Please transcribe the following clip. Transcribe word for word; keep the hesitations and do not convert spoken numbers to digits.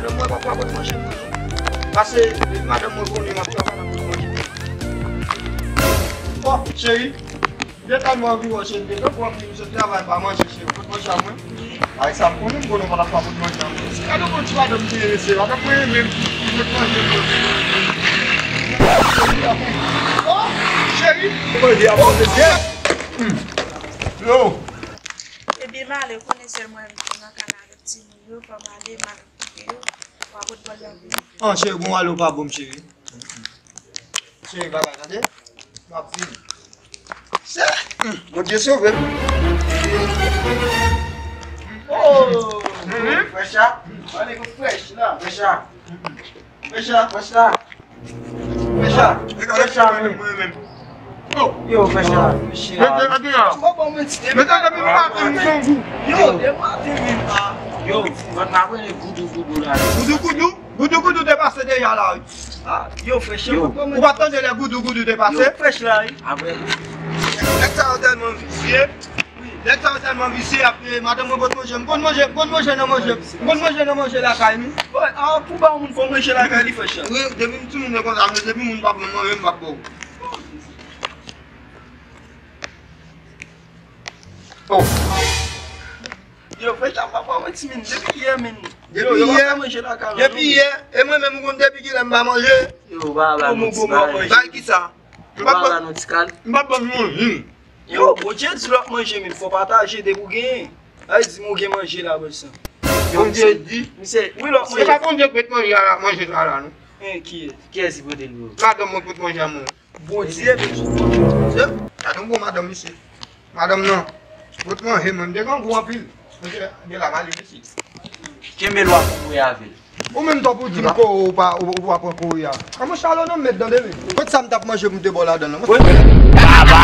Madanm mwen pa pral pot manje mwen non. Pase depi madanm mwen konnen m ap travay, l ap pot manje. Bon, cheri, gen tan mwen anvi wè w cheri, depi w ap di m sot travay pa manje cheri, pot manje a mwen. Ay sa m konnen, m konnen w pa t ap pa pot manje a mwen. Se kado bon ti madanm te ye, se madanm mwen menm ki pot manje mwen. Oh, cheri, manje a bon, se byen. Yo. Ebyen m ale, ou konnen sèl mwen menm ki nan kay la avèk timoun yo, fò m ale, m al kite yo. W a pot bòl la pou mwen. An, cheri, bon, ale, ou pa bon, cheri. Cheri, babay, tande? M ap vini. Se, Bondye sove m. Oh! Frèch la. Pale kou frèch la. Frèch la. Frèch la. Frèch la. Frèch la. Frèch la, mwen menm. Oh. Yo, frèch la. Mete, mete la. Mete depi maten m grangou. Yo, depi maten menm. Yo, mwen pa konnen goudou goudou la. Goudou goudou? Goudou goudou te pase deja la, wi. Ah, yo, frèch la. Ou pa tande lè goudou goudou te pase? Yo, frèch la, wi. Apre. Nèg sa yo tèlman visye. Nèg sa yo tèlman visye, ap, eh, madanm mwen pot manje. M konn manje, m konn manje nan manje. M konn manje nan manje lakay nou. Wi, ah, pou ba yon moun fò manje lakay li, frèch la. Wi, depi m timoun se konsa m ye, depi moun pa ban m manje, m p ap ba w. Oh. Yo, frèch la, m pa ba w manti, men. Depi yè, men. Depi yè, yo pa fè manje lakay la, non. Depi yè, e mwen menm ou konn depi kilè m pa manje? Yo, ba la nou ti bagay. Bay kisa? M pa ba la nou ti kal. M pa ba nou manje. Yo, Bondye di lè w ap manje, men fò pataje depi w genyen. Ay, di m ou gen manje la, bèl san. Bondye di. Misye, wi, lè w ap manje. Se pa Bondye k met manje a la, manje sa la, non. Hein, kiyès? Kiyès ki pote l pou ou? Madanm mwen pot manje a mwen. Bondye, men sou Bondye. Gade yon bon madanm, misye. Madanm nan, pot manje, mwen, m te grangou anpil. Misye, gen la mali, misye. Kenbe lwa pou mwen avè l. Ou menm twòp ou di m ko ou pa, ou, ou pa pran kouri a. Kòman chalo nan mèt tande men. Kot sa m t ap manje pou m te ba w ladan nan? Baba!